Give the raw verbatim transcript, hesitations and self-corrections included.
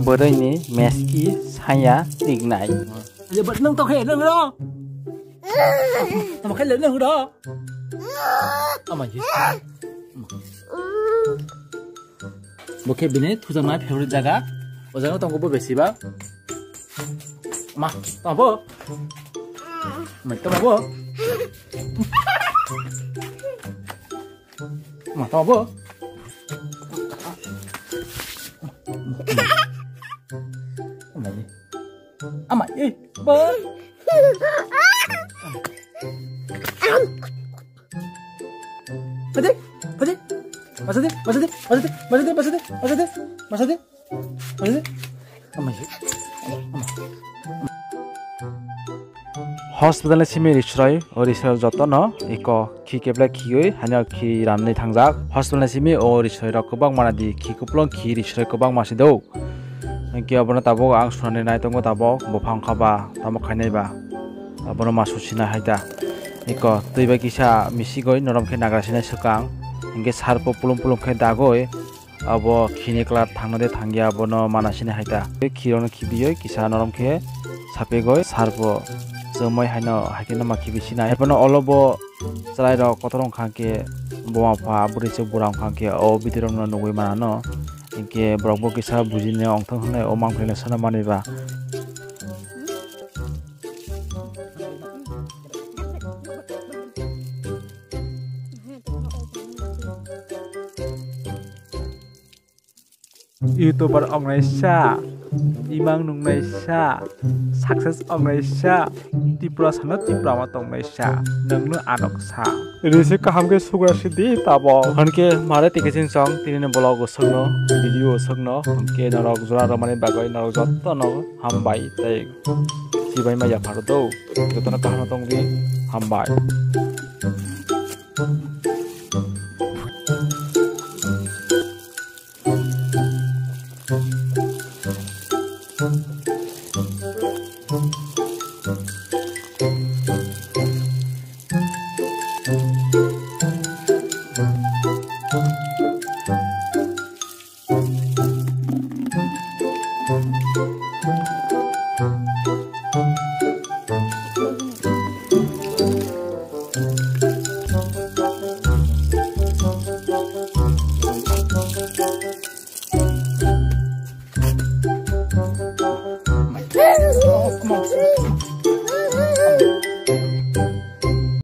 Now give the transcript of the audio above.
Bwrwini meski saya tiknai. Nang tokhe nang ro. Tamo khe le nang ro. Ama ji. Bo khe bini thujaknai favorite jaga. O jaga tongo bo besi ba. Ma, tamo bo. Ma, tamo bo. Ma, tamo bo. Ama, eh, ba. Pade, pade. Masade, masade, masade, masade, masade, masade, masade, masade. Ama, eh. Hospital ni simi risroi, o risroi jotono iko khi keble khiwi, hanya khi ramni thangjak. Hospital ni simi o risroi rok kwbangma nadi, khi kuplung khi risroi kwbangma si do. Hwnkhe abono tabuk ang sunani nai tongo tabuk, buphang kha ba, tamo khainai ba. Abono ma susinai hai ta. Iko twi bai kisa misigoi norom khe nagra sinai swkang. Hwnkhe sarpo pulum pulum khe dagoi. Abo khini klar thangna de thangya abono mana sinai hai ta. Tei khirokno khibioi kisa norom khe sapegoi sarpo chumui haino hai khe no ma khibi sinai. Haiphano olo bo chwrai rok kotor wngkha khe buma pha bwrwi chwk bura wngkha khe o video rok no nugui manano. Hinkhe borok bo kisa bujinai ongthong hwnwi o mangpili no sana manwi ba. YouTuber ongnaisa, imang nungnaisa, success ongnaisa, Tripura sano Tripura ma tongnaisa, nungno anoksa. Risi kaham khe sugra sidi tabo. Hwnkhe mare tike sing song tini ni vlog o sogno, video o sogno, hwnkhe norok jora romani bagwi norok jotono hambai tei chibai ma yaphar do. Jotono kaham tongdi, hambai.